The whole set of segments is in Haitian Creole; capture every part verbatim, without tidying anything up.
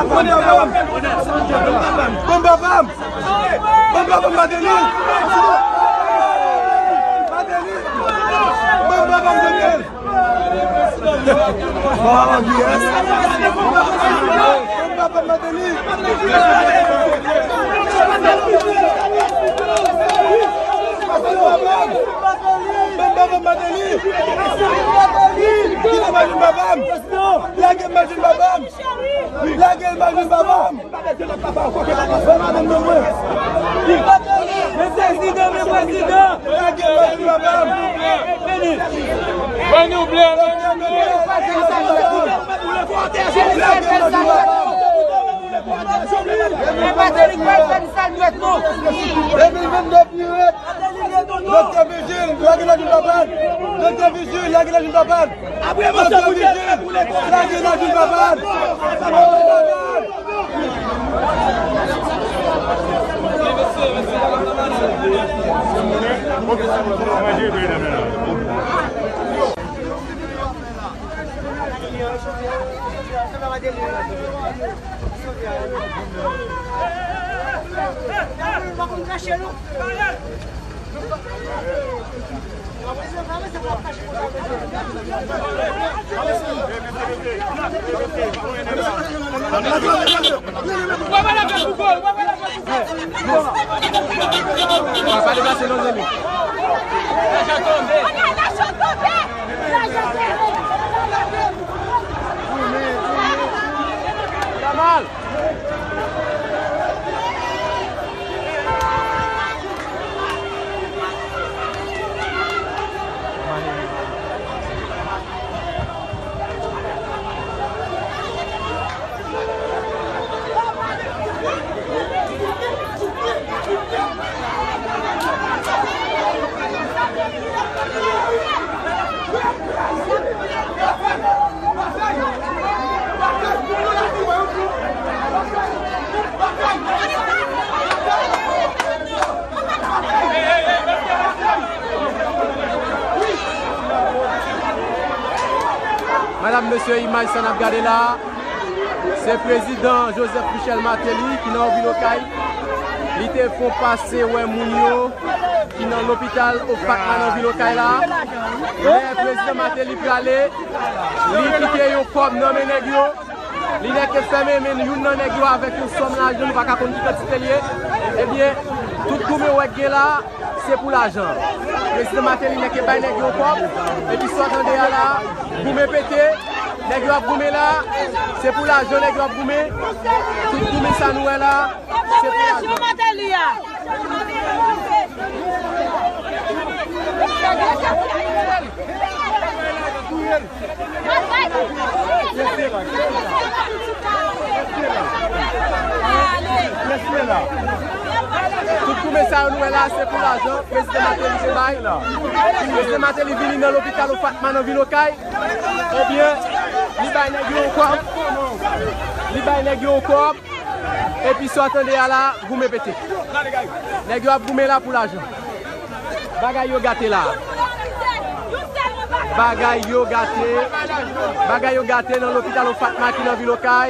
Ban m papa m! Ban m papa m! Ban m papa m, Martelly! Martelly! Ban m papa m, Daniel! Ban m papa m, Martelly! Ban m papa m, Martelly! Kite m al jwenn papa m! Lage m al jwenn papa m! Lage m al jwenn papa m! Ban madanm nan mwen! Men prezidan, men prezidan! Lage m al jwenn papa m! Ban nou blan, ban nou blan! Lage m al jwenn papa m! Lage m al jwenn papa m! Depi vennde minit, Doktè Vigil, lage lajou papa l. Doktè Vigil, lage lajou papa l. Doktè Vigil, lage lajou papa l. Pa deplase non, zanmi. Jamal. Madanm, mesye, imaj sa n ap gade la a, se prezidan Joseph Michel Martelly ki nan vil Okay. Li te fè yon pase wè moun yo ki nan lopital Ofatma nan vil Okay la a. Lè prezidan Martelly prale, li kite yon kòb nan men nèg yo. Li nèk fèmen men youn nan nèg yo avèk yon sòm lajan, nou pa ka konn ki kantite l ye. Ebyen, tout goumen w wè k gen la a, se pou lajan. Prezidan Martelly nèk bay nèg yo kòb, epi sa w tande a la a, goumen pete, nèg yo ap goumen la a, se pou lajan nèg yo ap goumen. Tout goumen sa nou wè la a, se pou lajan. Popilasyon Martelly a. Tout goumen sa yo nou wè la, se pou lajan prezidan Martelly te bay. Prezidan Martelly vini nan lopital Ofatma nan vil Okay. Ebyen, li bay nèg yo yon kòb. Li bay nèg yo yon kòb. Epi sa w tande a la, goumen pete. Nèg yo ap goumen la pou lajan. Bagay yo gate la. Bagay yo gate. Bagay yo gate nan lopital Ofatma ki nan vil Okay.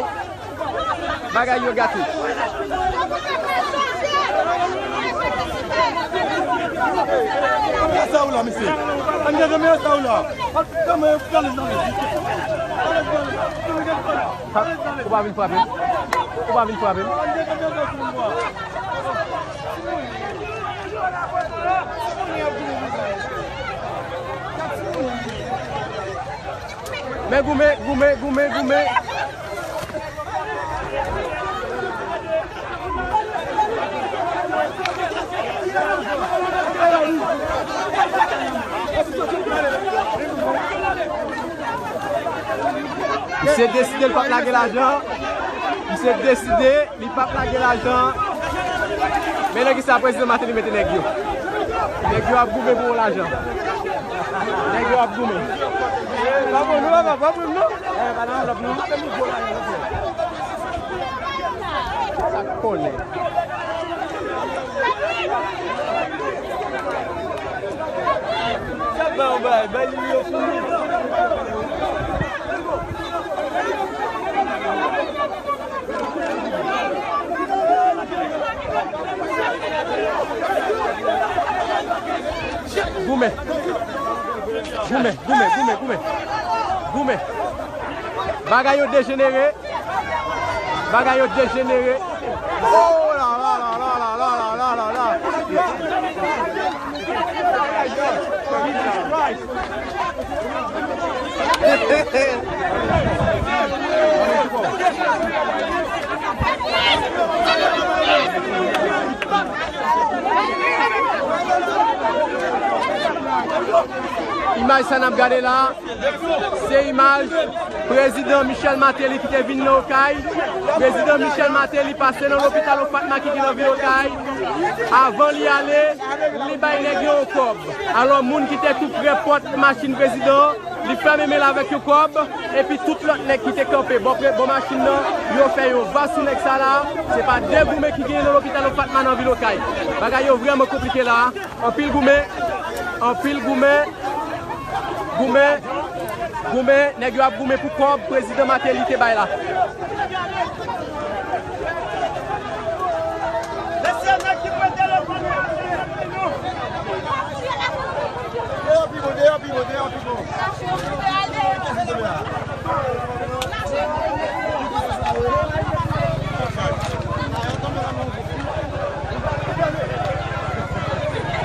Bagay yo gate. Sa ou la, mesye? Ann gade men sa ou la. Kòman yo pale nan Ha, ou pa vin frape m? Ou pa vin frape m? Men goumen, goumen, goumen, goumen. Misye deside l p ap lage lajan. Misye deside li p ap lage lajan. Men nan kisa prezidan Martelly mete nèg yo. Nèg yo ap goumen pou yon lajan. Nèg yo ap goumen. Pa bon, non, pa bon, non. Eh, pa nan anvlòp, non. Sa konnen. Sa ba w bay, bay li yo fini. Goumen. Goumen, goumen, goumen, goumen. Goumen. Bagay yo dejenere. Bagay yo dejenere. Oh la la la la la la la la la. Imaj sa n ap gade la, se imaj prezidan Michel Martelly ki te vin nan Okay. Prezidan Michel Martelly pase nan lopital Fatma ki gen nan vil Okay. Avan li ale, li bay nèg yo yon kòb. Alò, moun ki te tou pre pòt machin prezidan, li fèmen men l avèk yon kòb, epi tout lòt nèg ki te kanpe bò pre-, bò machin nan, yo fè yon va sou nèg sa la. Se pa de goumen ki genyen nan lopital Fatma nan vil Okay. Bagay yo vrèman konplike la. Anpil goumen, anpil goumen, goumen, goumen, nèg yo ap goumen pou kòb prezidan Martelly te bay la. Mesye, nèg ki pran telefòn yo, ap vini. Deyò, pi bon, deyò, pi bon, deyò, pi bon.